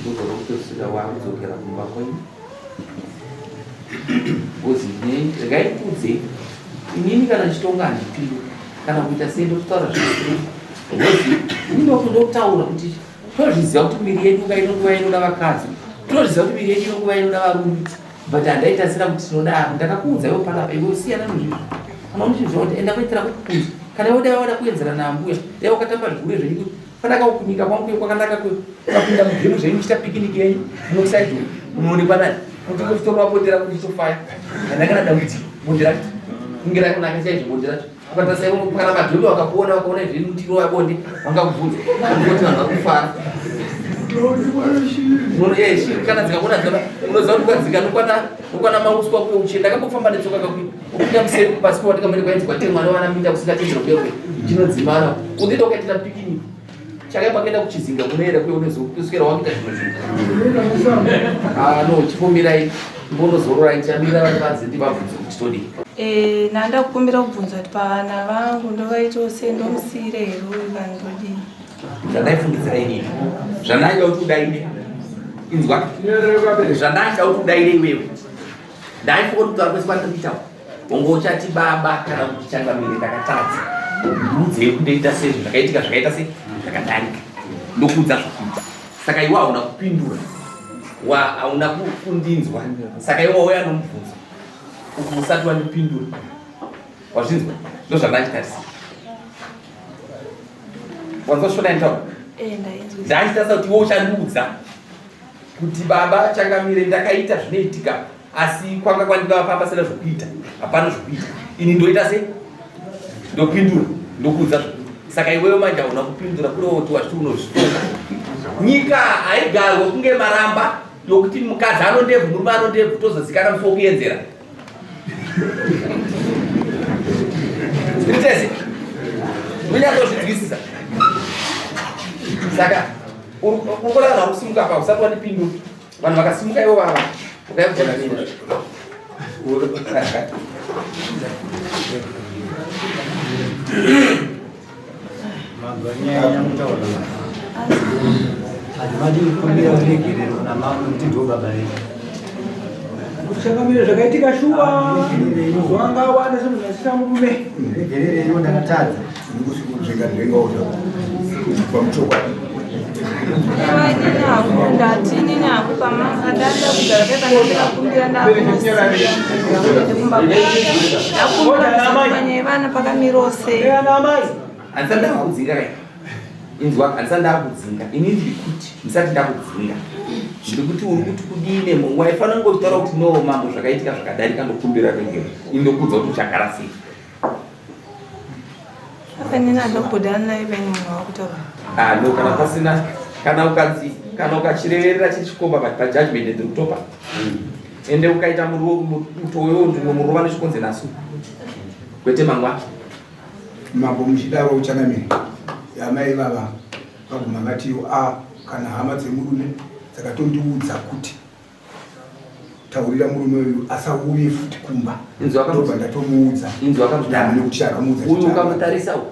Ndogona kupedzisira wakudzokera kumba kwenyu. Ngozi nei regai ndikuudzei inini kana ndichitonga handipiwe kana kuita sei ndototaura zvisiri. Ndokutaura kuti tozviziva kuti miri yedu ka inonguva inoda vakadzi, tozviziva kuti miri yedu inonguva inoda varume, but handaitasira kuti tinodaro. Ndakakuudza iwe panapa, iwe siyana nozvizvo. Kana unochizviziva kuti enda kuitira kukunzi kana iwe dai wada kuenzana naambuya, dai wakatamba zvigure zvenyu kuti fanaka kunyika kwangu kuye kwakanaka kuye, ukapinda mugemu zvenyu muchiita pikiniki yenyu munosaidho munoonekwa nani kuti kuchitorwa bonde rako richitofaya. Handanga kana dambudziko, bonde racho kunge rakunaka chaizvo bonde racho. Ukatarisa iwe kana madhobi wakakuona wakaona izvi mutiro wabonde wangakubvunza kuti vanhu vari kufara. Kana dzikakuona dzika unoziva kuti ukadzika nokwana mauswa kuye uchienda kambofamba netsoka kakuye upinda museri pasi kwa ndikamene kwainzi kwatemwa nevana minda kusingatendero kuye kuye chinodzimara undiita ukaitira pikiniki chakaipa kuenda kuchizinga kunoenda kuye unozoswera wakuita zvimwe zvinhu. Ah no, chipomirai mbonozororai tichamirira vari panze ndivabvunze kuti todii. Eh, ndanda kukumbira kubvunza kuti pavana vangu ndovaitawo sei, ndomusiire here uyu kana ndodii? Zvandaifungidzira inini, zvandaida kuti udaire, inzwa, zvandaida kuti udaire iwewe, ndaifunga kuti kutaura kwese kwandiri kuita wongo uchati baba kana kuti changamire ndakatadza, ndiudzei kuti ndoita sei, zvakaitika zvakaita sei, zvakadarika, ndokuudza zvokuita. Saka iwe hauna kupindura, wa hauna kundinzwa, saka iwe wauya nomubvunzo uku usati wandipindura, wazvinzwa? Ndozvandachitarisa. Wanzwa shona yanitaura? Eh, ndainzwa. Ndachitarisa kuti iwe uchandiudza kuti baba changamire ndakaita zvinoitika, asi kwanga kwandingava pasina zvokuita, hapana zvokuita, ini ndoita sei? Ndopindura, ndokuudza zvokuita. Saka iwewe manje hauna kupindura, kureva kuti wachiti unozvitonga. Nyika haigarwe kunge maramba yokuti mukadzi anondebvu murume anondebvu, tozozikana musi wokuyenzera. Tiri tese unyatsozvinzwisisa. Saka uri kuona vanhu vari kusimuka apa usati wandipindura. Vanhu vakasimuka ivo vava ukaikuchangamira. Changamire zvakaitika shuwa mazuva anga awanda semunhu asina murume. Regerereiwo ndakatadza. Ndati inini hangu pamanga ndanda kugara pepandakumbira ndakunosiya kumba ndakumbira panyaya yevana pakamirawo sei. Handisati ndakudzinga kai, inzwa, handisati ndakudzinga ini. Ndiri kuti ndisati ndakudzinga, ndiri kuti uri kuti kudini? Waifanira kungotaura kuti no mambo, zvakaitika zvakadarika, ndokumbira regero. Ini ndokuudza kuti uchagara sei. Apa inini handobudana naye venyu munhu wakutaura. Ah no, kana pasina, kana ukanzi, kana ukachireverera chechikomba pajudgment ndiri kutopa, ende ukaita mutowewo ndinomurova nechikonze nasu, kwete mangwana. Mambo muchidaro uchangamire, amai vava vaguma vatiwo a kana hama dzemurume dzakatondiudza kuti taurira murume uyu asauye futi kumba, ndobva ndatomuudza nekuti akamuudza. Uyu ukamutarisa uyu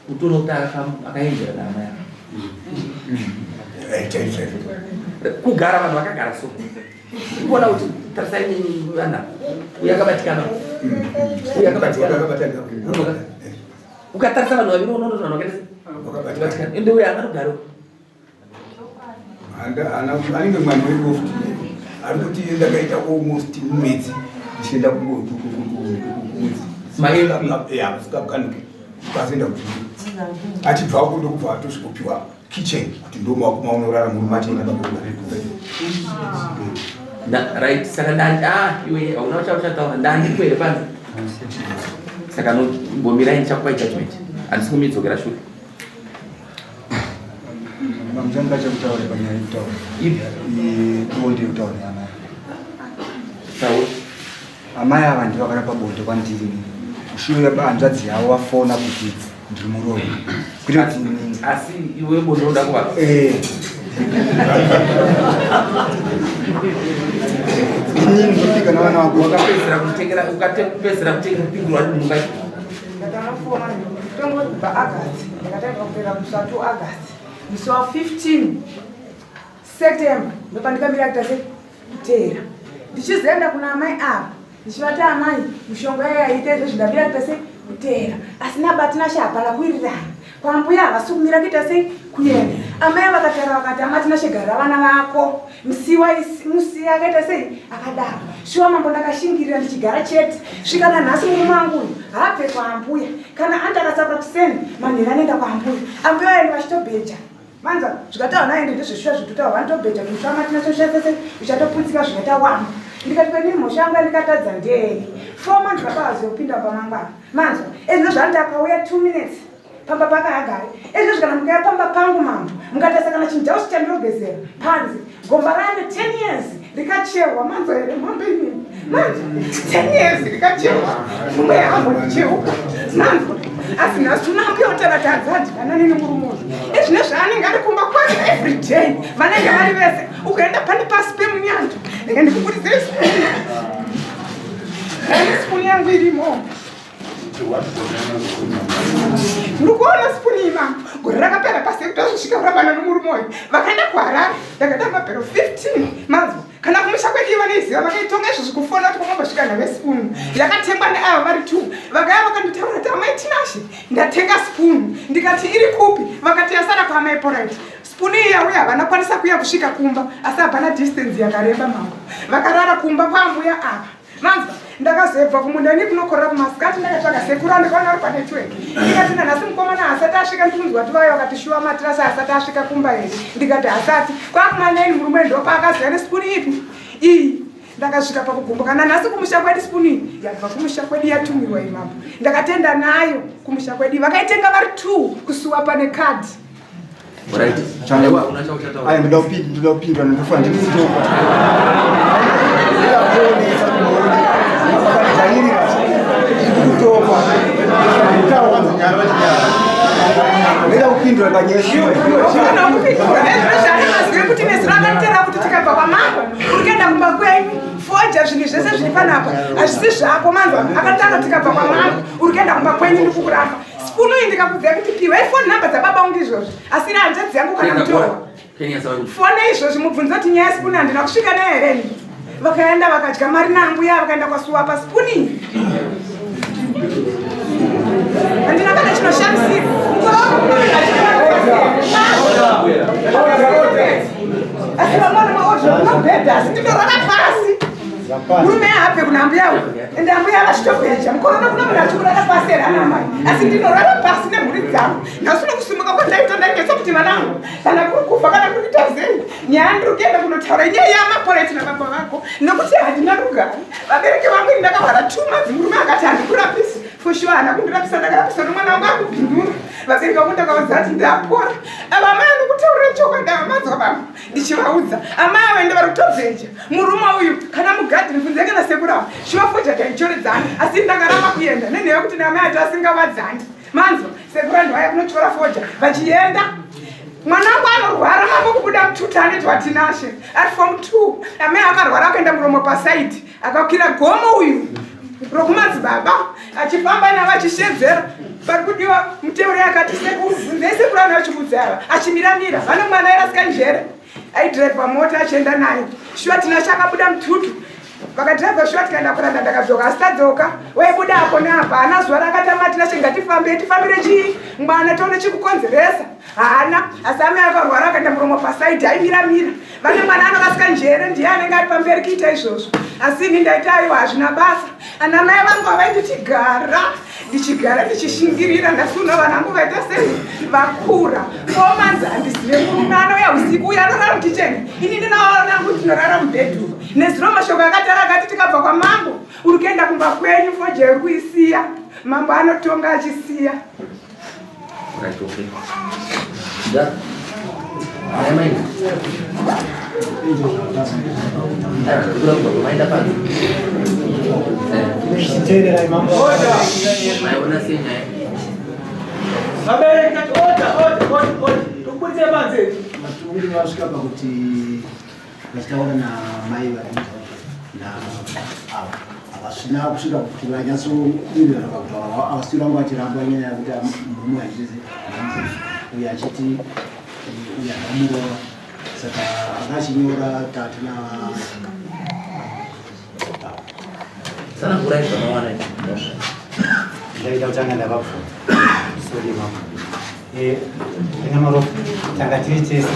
utoona kuti akaenzera naamai ake. Kugara vanhu vakagara so kuona kuti tarisai vana, uyu akabatikana, uyu akabatikana. Ukatarisa vanhu vaviri unoona kuti vanhu vakaita vakabatikana, ende uyu haana rugare. Anenge mwana wedu futi ari kuti ndakaita almost mwedzi ndichienda kumwedzi usikakanuke, ukazoenda kuti achibvako ndokubva atosvikopiwa kitchen kuti ndo maunorara murume achienda. Right, saka ndandi ah iwe hauna uchataura ndandiko here panze? Saka nombomirai, ndichakupai judgment, handisi kumidzokera shure. Mamuchanga chekutaura panyaya yekutaura ipi? Bonde yekutaura yaamai. Taura. Amai ava ndivo vakarapa bonde kwandiri shure hanzvadzi yavo vafona kuti ndiri muroyi, kwete kuti inini. Asi iwe bonde unoda kuvaka? Eh. Inini ndopika navana vako. Wakapedzera kutengera, ukapedzera kutengera kupindurwa munhu. Ndakanofona tongobva August, ndakatanga kupera musi wa 2 August, musi wa 15 September ndopandikamira kuita sei kuteera. Ndichizoenda kuna amai ava ndichivati amai, mishonga yayaita izvezvi, ndamira kuita sei kuteera, asi nabatinashe hapana kuwirirana. Kwambuya havasi kumira kuita sei kuenda. Amai vakataura vakati ama Tinashe garira vana vako. Musiwa musiya akaita sei akadaro. Shuwa mambo ndakashingirira ndichigara chete. Svika nanhasi murume wangu uyu haabve kwaambuya. Kana andi akasabva kuseni manheru anoenda kwaambuya. Ambuya vaenda vachitobheja. Manzwa zvikataura naye ende ndezveshuwa zvitotaura vanotobheja kuti musha wamatina chosha sese uchatoputsika zvikaita wambo. Ndikati kwenini mhosva yangu yandikatadza ndeyei. 4 months baba vazopinda pamangwana. Manzwa ezvino zvanti akauya 2 minutes pamba pake haagari. Ezvino kana mukauya pamba pangu mambo mukatarisa kana chinhu chavo chichandinogezera panze gomba rane 10 years rikacherwa manzwa here mambo imimi manzwa 10 years rikacherwa mumwe haambondicheuka manzwa asi nhasi unambuya utaura hanzvadzi vananini murume uyu ezvino zvaanenge ari kumba kwake every day vanenge vari vese ukaenda pane pasi pemunyanzvi ndenge ndikubudidzire sipuni ane sipuni yangu irimo muri kuona sipuni iyi mambo gore rakapera pasi yekuti azosvika kurambana nomurume uyu vakaenda kuharare ndakaita mabhero 15 manzwa kana kumusha kwedu vanoiziva vakaitonga izvozvi kufona kuti kwakambosvika navesipuni yakatengwa neava vari two vakaya vakanditaura kuti amai Tinashe ndatenga sipuni ndikati iri kupi vakati yasara paamai Polite sipuni iyi yauya havana kwanisa kuya kusvika kumba asi hapana distance yakareba mambo vakarara kumba kwaambuya ava manzwa ndakazobva kumunda ini kunokorera kumasikati ndakatsvaga sekuru andikaona ari panetwork ndikati nanhasi mukomana hasati asvika ndikunzwa kuti vaya vakati shuwa matirasi hasati asvika kumba here ndikati hasati kwakumaneni murume ndopaakaziva nesipuni ipi iyi ndakasvika pakugumbuka nanhasi kumusha kwedu sipuni iyi yabva kumusha kwedu yatumirwa imambo ndakatenda nayo kumusha kwedu vakaitenga vari two kusuwa pane kadhi Aya ndoda kupindura ndinofanira ndikutoka. Ndikutoka. Ndoda kupindura panyaya. Kana kupindura nezvino zvaanozive kuti nezuro akatera kuti tikabva kwamambo uri kuenda kumba kwenyu foja zvinhu zvese zviri panapa hazvisi zvako manzwa akatanga tikabva kwamambo uri kuenda kumba kwenyu ndikukuramba sipunu iyi ndikakubvira kuti piwa ifoni namba dzababa vangu izvozvo asi iri hanzvadzi yangu kana mutorwa fone izvozvi mubvunzo kuti nyaya yesipuni handina kusvika nayo here ini vakaenda vakadya mari naambuya vakaenda kwasuwa pasipuni handina kana chinoshamisira asi vamwana maodha mabhedha asi ndinorara pasi murume haabve kuna ambuya uyu ende ambuya vachitobheja mukorona kuna munhu achikurara pasi here ana mai asi ndinorara pasi nemhuri dzangu nhasi nokusimuka kwandaita ndainetsa kuti vanangu kana kuri kufa kana kuri kuita sei nyaya ndiri kuenda kunotaura inyaya yamaporeti nababa vako nokuti handina rugare vabereki vangu ini ndakahwara 2 months murume akati handikurapisi for sure haana kundirapisa ndakarapisa nomwana wangu akupindura vabereki vangu ndakavaudza kuti ndapora ava amai anokutaurira chokwadi amadzwa vangu ndichivaudza amai ava ende vari kutobvenja murume uyu kana mugadhini kunze kana sekuru chivafoja taichoredzana asi ndakaramba kuenda nenhaya yekuti naamai ati asingavadzani manzwa sekuru andivaya kunotyora foja vachienda mwana wangu anorwara mambo kubuda mututa anoitwa Tinashe ari form 2 amai akarwara akaenda muromo pasaidi akakwira gomo uyu rokumadzibaba achifamba navo achishedzera pari kudiwa muteuro yakati sekuru bvunzei sekuru ana vachibudza ava achimiramira vane mwana airasika njere aidhiraivha mota achienda nayo shuwa Tinashe akabuda mututu vakadhiraivha shuwa tikaenda kuranda ndakadzoka asi tadzoka waibuda apo neapa haana zuva rakatama Tinashe ngatifambei tifambire chii mwana tione chikukonzeresa haana asi amai akarwara akaenda muromo pasaidi aimiramira vane mwana anorasika njere ndiye anenge ari pamberi kuita izvozvo asi ini ndaita aiwa hazvina basa ana mai vangu havainditi gara ndichigara ndichishingirira ndasuna vanangu vaita sei vakura 4 months handizive murume anouya usiku uyo anorara mukicheni ini ndinavanangu ndinorara mubhedhuru nezuro mashoko akatara akati tikabva kwamambo uri kuenda kumba kwenyu foja uri kuisiya mambo anotonga achisiya Right, okay. Da. Mai mai. Maenda panze. Teererai mambo. Maiona sei nyaya? Vabereki tati order, order, order, order. Tikuburitse panze. Matungi vasvika pakuti vachitaura namai vari na ava havasvina kusvika kuti vanyatsowirirana pakutaura havasi vanga vachiramba nyaya yekuti murume achiti uyo achiti uyo akamurova saka anga achinyora tati na Tsanangurai zvamawana mhosva. Ndaida kutanga ndavabvunza. Sorry mama. Eh, Nyamaropa tanga tiri tese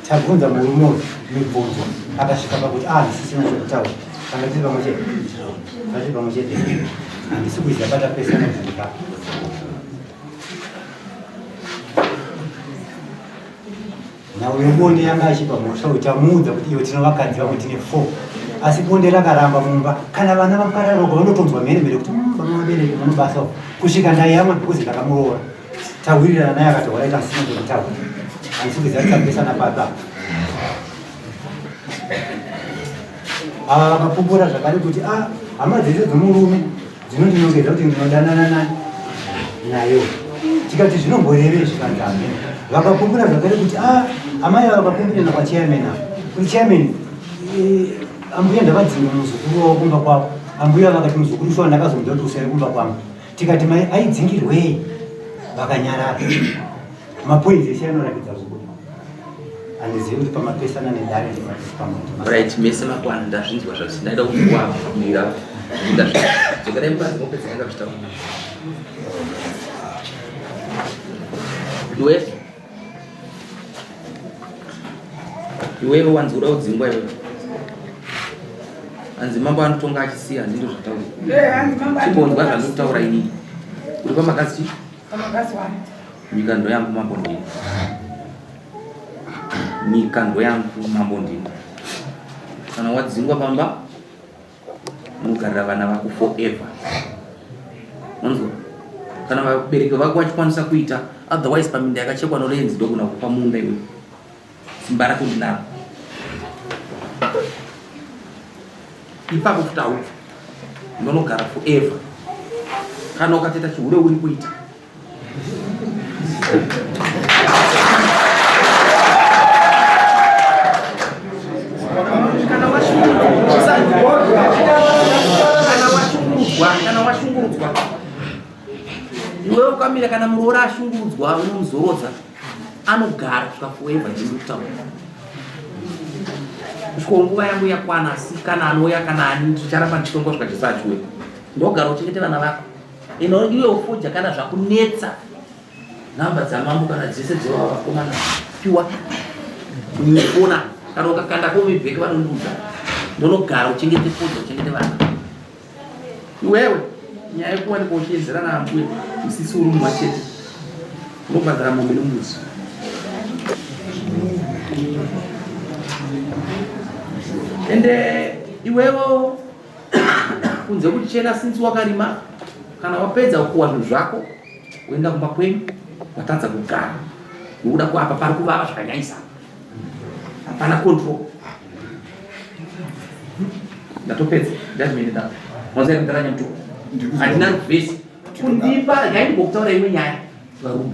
tabvunza murume uyu mibvunzo akasvika pakuti ah ndisisina chekutaura tanga tiri pamwe chete tiri pamwe chete handisi kuziva patapesana bvunza Nhau yebonde yanga achipa mhosva uyu tamuudza kuti iwe tino vakadzi vamwe tine four asi bonde rakaramba mumba kana vana vamukararoko vanotonzwa mhere mhere kuti hmm, vamwe vabereki vanobasa uku kusvika ndayamwa because ndakamuroora tawirirana naye akati horaita asina chekutaura handisi kuziva tapesana papi apa ava vakapupura zvakare kuti ah hama dzese dzomurume dzinondinongedza kuti ndinodanana nani nayo tikati zvinomborevei zvikanzi amen vakakumbira zvakare kuti a ah, amai ava vakakumbirana kwachairman ava kuti chairman eh, ambuya ndavadzinga muzukuru wavo kumba kwavo ambuya vakati muzukuru shuwa ndakazomudza kuti usare kumba kwangu tikati mai aidzingirwei vakanyarara mapoinzi ese anorakidza kubuda handizivi kuti pamapesana nedare right mese makwana ndazvinzwa zvose ndaida kuwamira ndazvinzwa dzokerai mupanzi mopedza yanga muchitaura iwe iwewe wanzi uda kudzingwa iwewe hanzi mambo anotonga achisiya hanzi ndo zvataura eh, chimbonzwa zvandikutaura inini uri pamakazi chii Nyika ndoyangu mambo ndini. Nyika ndoyangu mambo ndini. Kana wadzingwa pamba unogarira vana vako forever. Unzwa? Kana vabereki vako vachikwanisa kuita otherwise paminda yakachekwa norenzi ndogona kupa munda iwe. Simba rako ndinaro. Ipapo futi haubvi. Ndonogara forever. Kana ukatoita chihure uri kuita. Kana washungurudzwa iwe ukamira kana muroora ashungurudzwa unomuzorodza anogara kusvika forever ndiri kutaura kusvika nguva yangu yakwana asi kana anouya kana ani ndicharamba ndichitongwa kusvika jesu achiuya ndogara uchengete vana vako Ino iwe ufoja kana zvakunetsa namba dzamambo kana dzese dzewava vakomana piwa kunyifona kana ukakanda komibheke vanondiudza ndonogara uchengete foja uchengete vana iwewe nyaya yekuwanikwa uchienzerana ambuya usisi uri mumwa chete unobhadhara mombe nembuzi ende iwewo kunze kuchena since wakarima kana wapedza kuwa zvinhu zvako woenda kumba kwenyu watadza kugara nokuda kuapa pari kuvava zvakanyanyisa hapana control ndatopedza judgment da wanzai kudhara nyamutuko handina ruvhesi kundipa regai ndimbokutaura imwe nyaya varume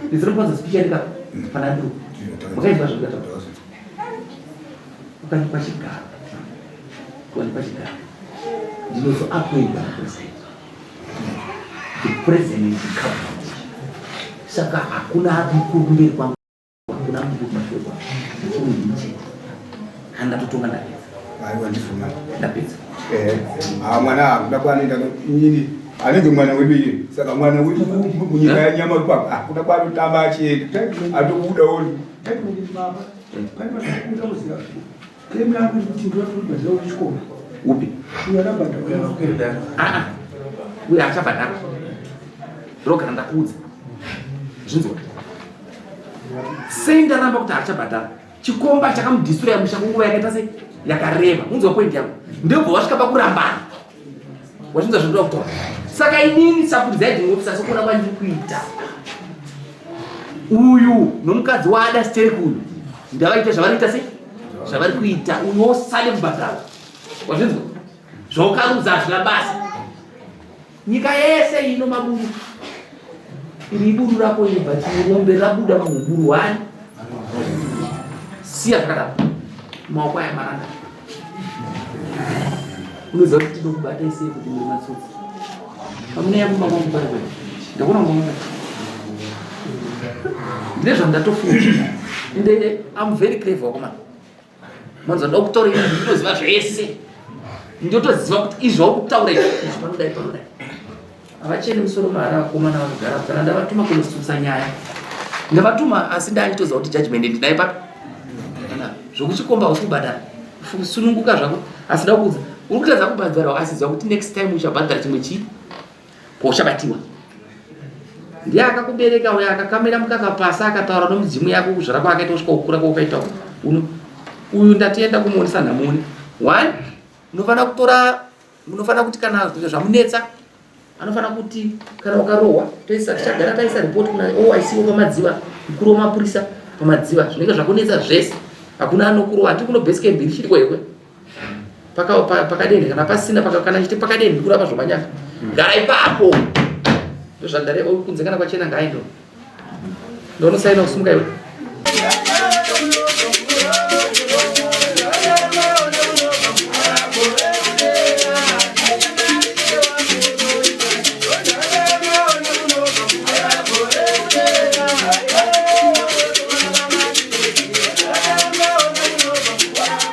ndiziri kuwanza speech yandika pana nduru makaizwa zvandikataura ukandipa chigaro ukandipa chigaro ndinozoappointwa napresident the president cabinet saka hakuna mukuru kumberi kwangu hakuna mukuru kumashure kwangu mukuru ndini chete kana ndatotonga ndapedza aiwa ndizvo mani ndapedza eh ah mwana akuda kwaanoenda nyini anenge mwana wedu iye saka mwana wedu munyika yanyamarupa akuda kwaanotamba achienda atobudawo Upi? Ah, ah. Uyo achabhadhara. Ndogara ndakuudza. Zvinzwa. Sei ndaramba kuti achabhadhara? Chikomba chakamudhisura musha kunguva yakaita sei? Yakareba. Unzwa point yangu. Ndobva wasvika pakurambana. Wazvinzwa zvandinoda kutaura. Saka inini sapresiding officer sokuona kwandiri kuita. Uyu nomukadzi waada sterek uyu ndavaita zvavari kuita sei? Zvavari kuita uyu wosade kubhadhara. Wazvinzwa? Zvaukarudza hazvina basa. Nyika yese ino maburu. Iri iburu rako iri but rombe rabuda muburu wani. Siya zvakadaro. Maoko aya maranda. Unoziva kuti tinokubata sei kuti muri matsotsi. Pamunouya kumba kwangu pari pari. Ndakuona kumba kwangu. Ndine zvandatofunga. Ende I'm very clever wakomana. Manzwa ndoda kutaura ini ndinoziva zvese. Ndotoziva kuti izvi wauri kutaura izvi izvi panodai panodai. Havachene musoro mahara vakomana vakagara kana ndavatuma kunosutsa nyaya. Ndavatuma asi ndachitoziva kuti judgment ndinayo papi. Kana zvokuchikomba hausi kubhadhara. Sununguka zvako asi ndakuudza uri kutadza kubhadhara asi ziva kuti next time uchabhadhara chimwe chii pauchabatiwa. Ndiye akakubereka uyo akakamira mukaka pasi akataura nomudzimu yako kuzvara kwaakaita kusvika kukura kwaukaita uno. Uyu ndatienda kumuonesa nhamoni. One, unofanira kutora munofanira kuti kana zvinhu zvamunetsa anofanira kuti kana ukarohwa toisa tichagara taisa report kuna oic wepamadziva mukuru wemapurisa pamadziva zvinenge zvakunetsa zvese hakuna anokurohwa hati kuno base camp iri chiriko here pakadeni kana pasina kana chiti pakadeni ndikurapa zvomanyanga gara ipapo ndozvandareva kunze kana kwachena ngaaendo ndonosaina kusimuka iwe.